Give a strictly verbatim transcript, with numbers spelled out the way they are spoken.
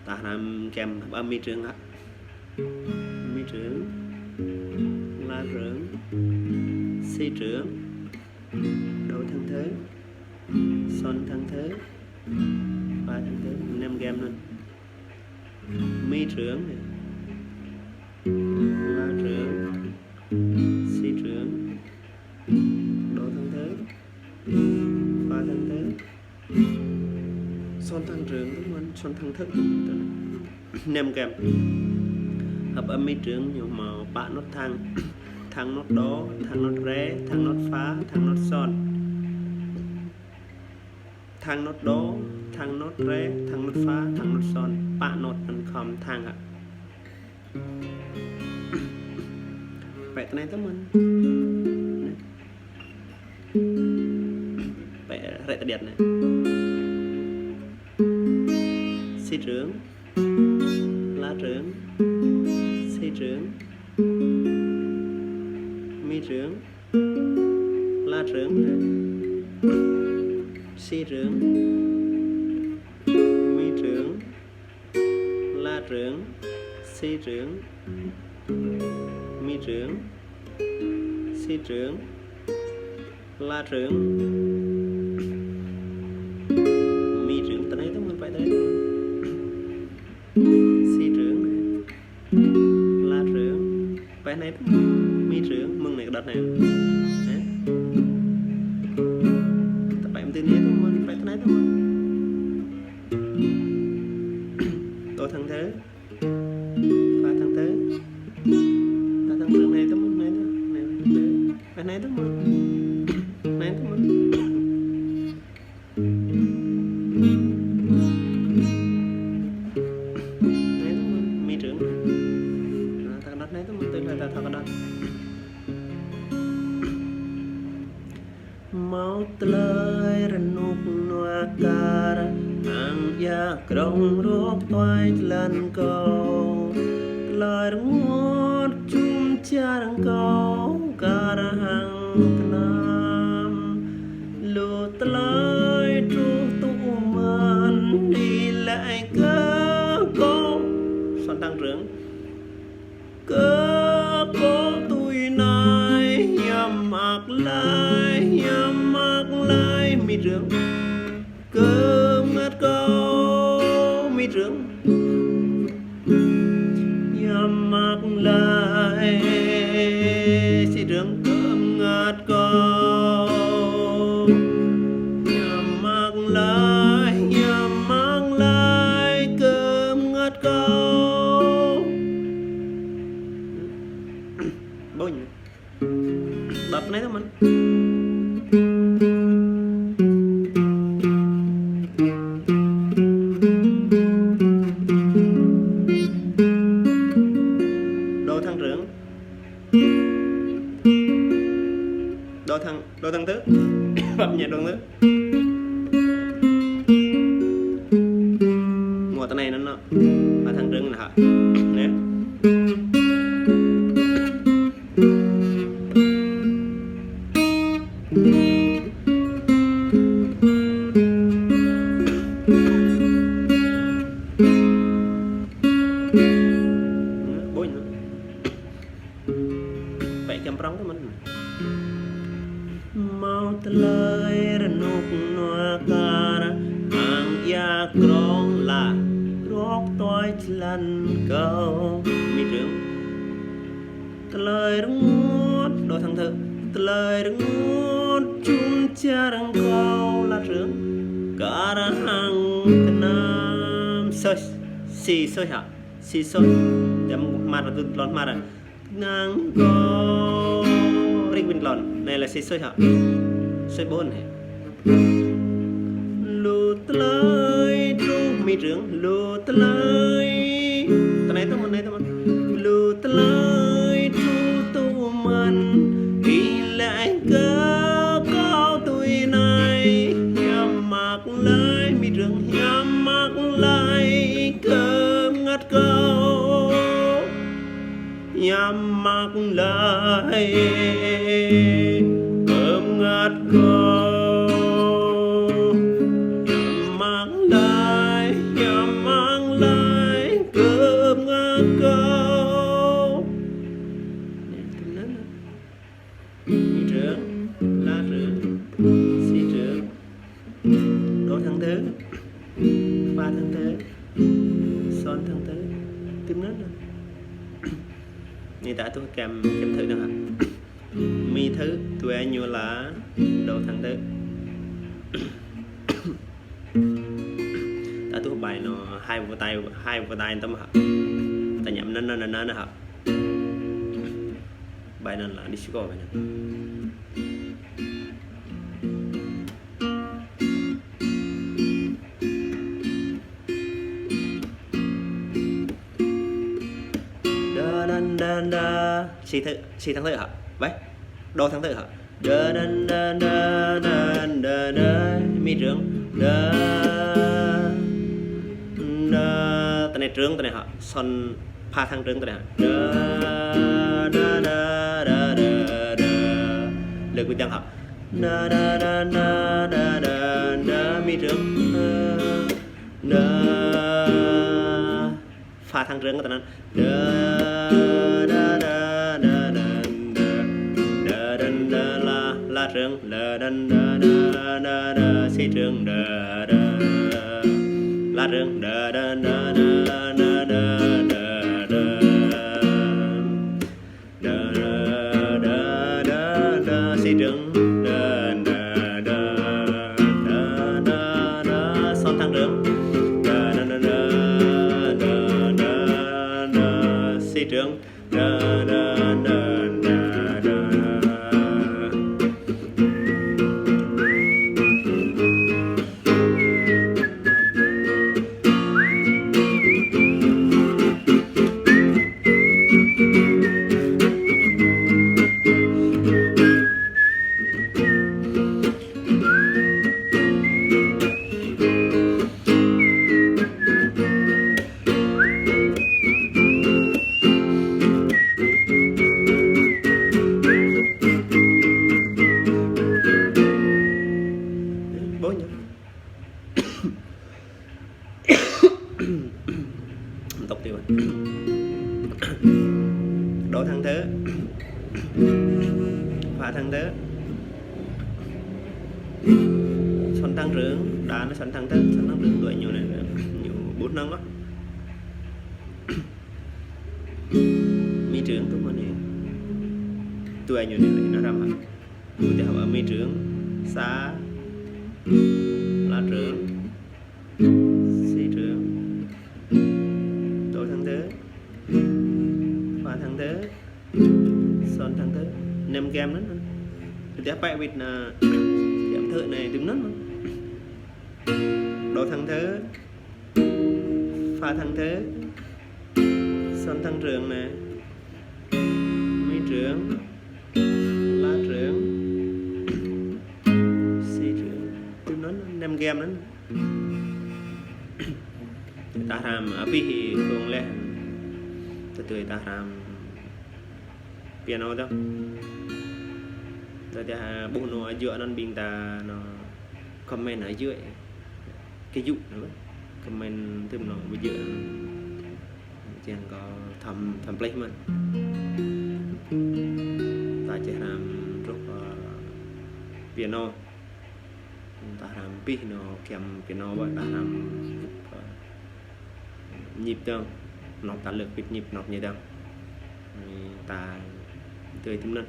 Ta năm kem, hăp ăm mi trưởng hă? Mi trưởng, la trưởng, si trưởng, đô thăng thứ, son thăng thứ, fa thăng thứ, năm kem anŭn. Mi trưởng, la trưởng, si trưởng, đô thăng thứ, fa thăng thứ, son thăng trưởng, đúng không? Son thăng thứ. Năm kem. Hăp ăm mi trưởng ñu hmâo pă nốt thăng. Thăng nốt đô, thăng nốt rê, thăng nốt fa, thăng nốt son. Thăng nốt đô, thăng nốt rê, thăng nốt fa, thăng nốt son. Pă nốt anŭn khŏm thăng hă? Pĕ tơ anai tơ mơ̆n. Pĕ hrĕ tơđiăt anai. Si trưởng, la trưởng, si trưởng, mi trưởng, la trưởng, si trưởng, mi trưởng, la trưởng, si trưởng, mi trưởng, si trưởng, la trưởng. Mi trưởng, tơ anai tơ mơ̆n, pĕ tơ anai tơ mơ̆n. Si trưởng, la trưởng. Pĕ anai tơ mơ̆n, mi trưởng, mơ̆ng anai kơ đŏt anai. Hă? Ta pĕ mơ̆ng anai tơ mơ̆n, pĕ tơ anai tơ mơ̆n. Đô thăng thứ. Fa thăng thứ. Fa thăng thứ anai tơ mơ̆n, anai tơ, anai tơ. Pĕ anai tơ mơ̆n. Anai tơ mơ̆n. Anai tơ mơ̆n, mi trưởng. Anai ta kơ đŏt anai tơ mơ̆n, tơ anai ta thâo kơ đŏt. Hmâo tơlơi rơnŭk nua kar, hăng ia krong rŏk tuai jơlan kâo. Tơlơi rơngot jum jar kâo, kar hăng kơnam. Lu tơlơi truh tŭ mơ̆n, ih laĭ kơ kâo. Son tăng trưởng. Kơ kâo tui anai, hiam mơak laih, hiam mơak laih, mi trưởng. Kơmngăt kâo, mi trưởng. Hiam mơak laih, si trưởng, kơmngăt kâo. Hiam mơak laih, hiam mơak laih, kơmngăt kâo. Bông. Đŏt anai tơ mơ̆n. Đô thăng trưởng. Đô thăng, đô thăng thứ. Băp nhẹ đô thăng thứ. Hmâo tơ anai anŭn nŏ. Fa thăng trưởng anŭn hă? Anai. Bông. Pĕ kem prŏng tơ mơ̆n. Hmâo tơlơi rơnŭk nua kar, hăng ia krong la rŏk tuai jơlan kâo. Mi trưởng. Tơlơi rơngot, đô thăng thứ. Tơlơi rơngot jum jar kâo, la trưởng. Kar hăng kơnam. Sơih, si sơih hă? Si sơih. Jăm hmar, tŭ lŏn hmar. Năng kâo. Rik ƀing lŏn. Anai lĕ si sơih hă? Sơih ƀôn hă? Lu tơlơi truh, mi trưởng, lu tơlơi. Tơ anai tơ mơ̆n, anai tơ mơ̆n. Lu tơlơi truh tŭ mơ̆n, ih laĭ kơ kâo tui anai. Hiam mơak laih, mi trưởng, hiam mơak laih, kơmngăt kâo. Hiam mơak laih, kơmngăt kâo. Hiam mơak laih, hiam mơak laih, Fa thăng tơ, son thăng tơ, tui anŭn. Anai ta atuh kiăng, kiăng thơ dơ̆ng hă. Mi thơ, dua ñu là, đô thăng tơ. Ta atuh bài anŭn hai vua tai, hai vua tai tơm hă. Ta ñăm anŭn, anŭn, anŭn, anŭn hă. Bài anŭn là disco bài anŭn. Đa, đa, đa, đa. Si thơ, si thăng tơ hă? Bài. Đô thăng tơ hă? Đa, đa, đa, đa, đa, đa, đa. Mi trưởng. Đa, đa. Tơ anai trưởng tơ anai hă? Son fa thăng trưởng tơ anai hă? Đa, đa, đa, đa, đa, đa. Lượt cuối dăng hă? Đa, đa, đa, đa, đa, đa, đa. Mi trưởng. Đa, đa. Fa thăng trưởng tơ anŭn. Đa, đa, đa, đa, đa, đa, đa, đa, đa, la, la trưởng, đa, đa, đa, đa, đa, đa, si trưởng, đa, đa, la trưởng, đa, đa, đa, đa, đa, đa, đa, đa. Đa, đa, đa, đa, đa, si trưởng. Đa, đa, đa, đa, đa, đa, son thăng trưởng. Đa, đa, đa, đa, đa, đa, đa, si trưởng. Đa, đa, đa, đa, đa. Bố nhỉ? Tốc tiếp. Đô thăng tơ. Fa thăng tơ. Son thăng trưởng, đa anŭn son thăng tơ, son thăng trưởng dua ñu anai, ñu ƀuh năng lắm. Mi trưởng tơ mơ̆n anai. Dua ñu anai, anŭn răm hă. Ƀu djơ̆ hă, mi trưởng, sa, la trưởng, si trưởng, đô thăng tơ, fa thăng tơ, son thăng tơ, năm kem anŭn. Ƀu djơ̆ hă, bài wit anai, kiăng thơ anai, tui anŭn. Đô thăng tơ, fa thăng tơ, son thăng trưởng anai, mi trưởng, la trưởng, si trưởng. Tui anŭn, năm kem anŭn. Ta hrăm abih hăng leh. Tơdơi ta hrăm piano tơ. Tơdah ƀuh anŭn aju anŭn ƀing ta anŭn comment aju. Kơ yŭ anŭn. Comment tơm anŭn ƀu djơ̆. Čang kơ thăm, thăm pleh mơ̆n. Ta či hrăm truh, ơ, piano. Ta hrăm abih anŭn kiăng piano ƀă ta hrăm, ơ, nhịp dơ̆ng. Anŭn ta lĕ pit nhịp anŭn ñu dơ̆ng. Ta tui tơm anŭn.